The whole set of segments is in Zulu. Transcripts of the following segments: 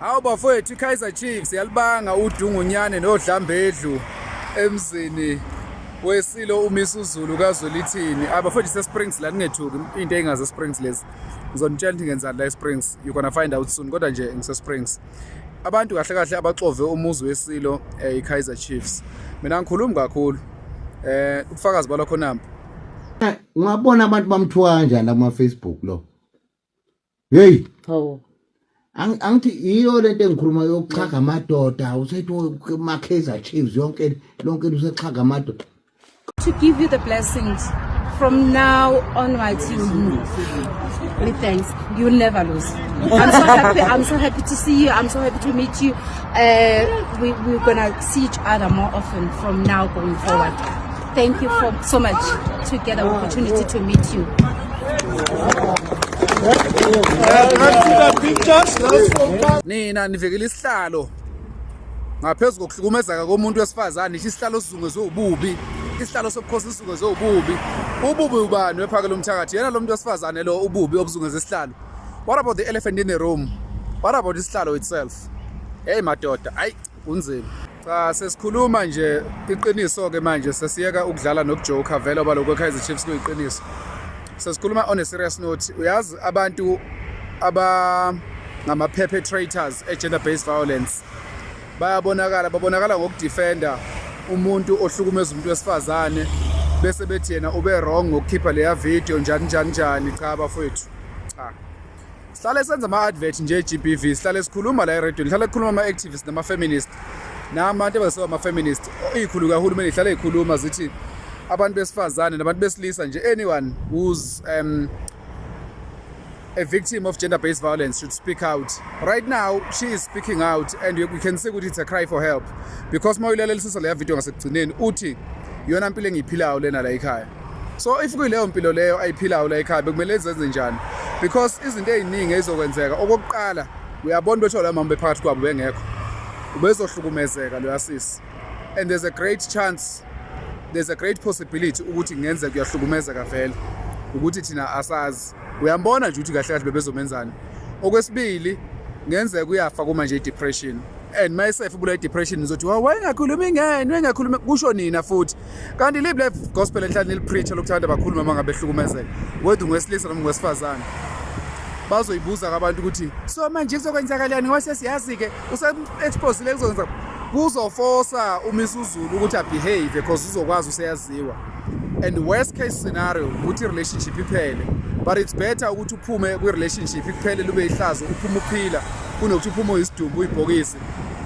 Hawu bafowethu, iKaizer Chiefs yalibanga udungunyane nodlambedlu emzini wesilo uMisuzulu kaZwelithini. Abafowethu, se-Springs la, ningethuki, into engaze Springs lezi. Ngizonitshela ukuthi ngenzani la eSprings. You're gonna find out soon, kodwa nje ngise-Springs. Abantu kahle kahle abaxove umuzi wesilo iKaizer Chiefs. Mina ngikhulumi kakhulu. Ubufakazi balokho nampa. Ungabona abantu bamthuka kanjani kuma Facebook lo. Hey. Hawu. Angithi iyo lento engikhuluma yokuxhaga amadoda, usethi ma Kaizer Chiefs yonke lonke usexhaga amadoda. To give you the blessings from now onwards. You with thanks, you'll never lose. I'm so happy. I'm so happy to see you. I'm so happy to meet you. We're gonna see each other more often from now going forward. Thank you for so much to get the opportunity to meet you. Nina nivikela isihlalo ngaphezu kokuhlukumezeka komuntu wesifazane, nisho isihlalo sizungezwe ububi, isihlalo sobukhosi sizungezwe ububi. Ububi ubani wephakela umthakathi? Yena lo muntu wesifazane lo, ububi obuzungeze isihlalo. What about the elephant in the room? What about isihlalo itself? Hey madoda, ayi, kunzima. Cha, sesikhuluma nje iqiniso ke manje, sesiyeka ukudlala nokujoka vele oba lokho Kaizer Chiefs kuyiqiniso. Sesikhuluma on a serious note. Uyazi, abantu aba ngama perpetrators e gender based violence bayabonakala, babonakala ngokudefenda umuntu ohlukumeza umuntu wesifazane, bese bethi yena ube wrong ngokukhipha leya video, njani njani njani. Cha bafowethu, cha, sihlale senza ama-advert nje e-GBV, sihlale sikhuluma la erediyweni, sihlale kukhuluma ama-activist nama-feminist nabantu abasiwa ama-feminist. Iy'khulu kahulumeni ihlale y'khuluma zithi abantu besifazane nabantu besilisa nje, anyone who's a victim of gender-based violence should speak out. Right now, she is speaking out and you can see ukuthi it's a cry for help. Because uma uyilalelisisa leya video ngasekugcineni, uthi iyona mpilo engiyiphilayo lena la ekhaya. So if kuyileyo mpilo leyo ayiphilayo la ekhaya, bekumele zenze njani? Because izinto ey'ningi ezizokwenzeka, okokuqala, uyabona bethiwa la mama bephakathi kwabo bengekho, ubezohlukumezeka loya sisi. And there's a great chance, there's a great possibility ukuthi kungenzeka uyahlukumezeka vele, ukuthi thina asazi. Uyambona nje ukuthi kahle kahle bebezomenzani. Okwesibili, ngenzeka uyafa kuma nje i-depression, and mayesefa ubula i-depression, nizothi wayengakhulumi ngani, wayengakhulumi, kusho nina futhi. Kanti libi le gospel enhlala nilipreacha lokuthi abantu abakhuluma uma ngabe behlukumezeka, whether ungowesilisa noma ungowesifazane. Bazoyibuza abantu ukuthi so manje kuzokwenzakalani ngoba sesiyazi-ke use-exposile, kuzokwenza kuzofosa uMisuzulu ukuthi abehave because uzokwazi useyaziwa. And worst case scenario ukuthi i-relationship iphele, but it's better ukuthi uphume kwi-relationship ikuphele lube ihlazo, uphume uphila, kunokuthi uphume uyisidumbu, uyibhokisi,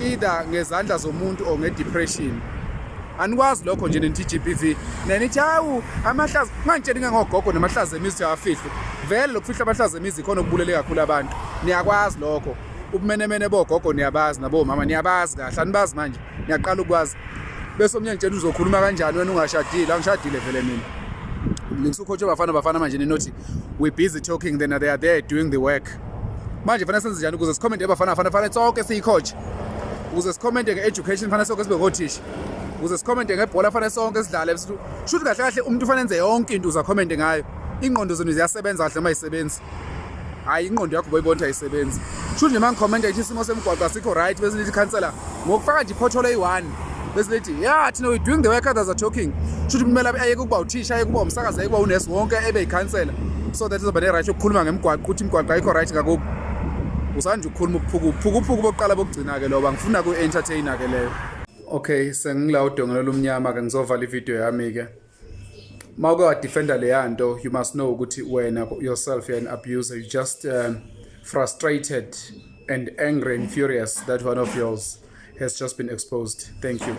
either ngezandla zomuntu or nge-depression. Anikwazi lokho nje nenithi GBV, nenithi hawu amahlazo. Ungangitsheli ngangogogo namahlazo emizi awafihlwe. Vele lokufihla amahlazo emizi khona okubulele kakhulu abantu. Niyakwazi lokho, ubumenemene bogogo niyabazi, nabomama niyabazi kahle. Anibazi manje, niyaqala ukwazi. Bese omunye ngitshela uzokhuluma kanjani wena ungashadile? Angishadile vele mina, ngisucoach Bafana Bafana. Manje ninothi we busy talking, then they are there doing the work. Manje fanele senze njani ukuze sicommente Bafana Bafana? Fanele sonke siyicoach. Ukuze sicommente nge-education, fanele sonke sibe ngothisha. Ukuze sicommente ngebhola, fanele sonke sidlale. Shuthi kahle kahle umuntu ufanele enze yonke into uze acommente ngayo. Ingqondo zenu ziyasebenza kahle noma ayisebenzi? Hhayi, ingqondo yakho boyibona ukuthi ayisebenzi. Shuthi nje uma ngikhomenta ithi isimo semigwaqo asikho right, bese nithi khansela ngokufaka nje ipothole eyi-one, bese lithi ya, thina we doing the work, others are talking. Shuthi kumele ayeke ukuba uthisha, ayeke ukuba umsakazi, ayeke ukuba unesi, wonke ebe yikhansela, so that izoba ne-right yokukhuluma ngemigwaqo, ukuthi imigwaqo ayikho right ngakubo. Usanje ukukhuluma ubuphukuphuku bokuqala bokugcina-ke loba ngifuna ku-entertainer-ke leyo. Okay, sengila udongelo lomnyama-ke, ngizovala ividiyo yami-ke. Uma uke wadefenda leya nto, you must know ukuthi wena yourself you're an abuser. You just frustrated and angry and furious that one of yours has just been exposed. Thank you.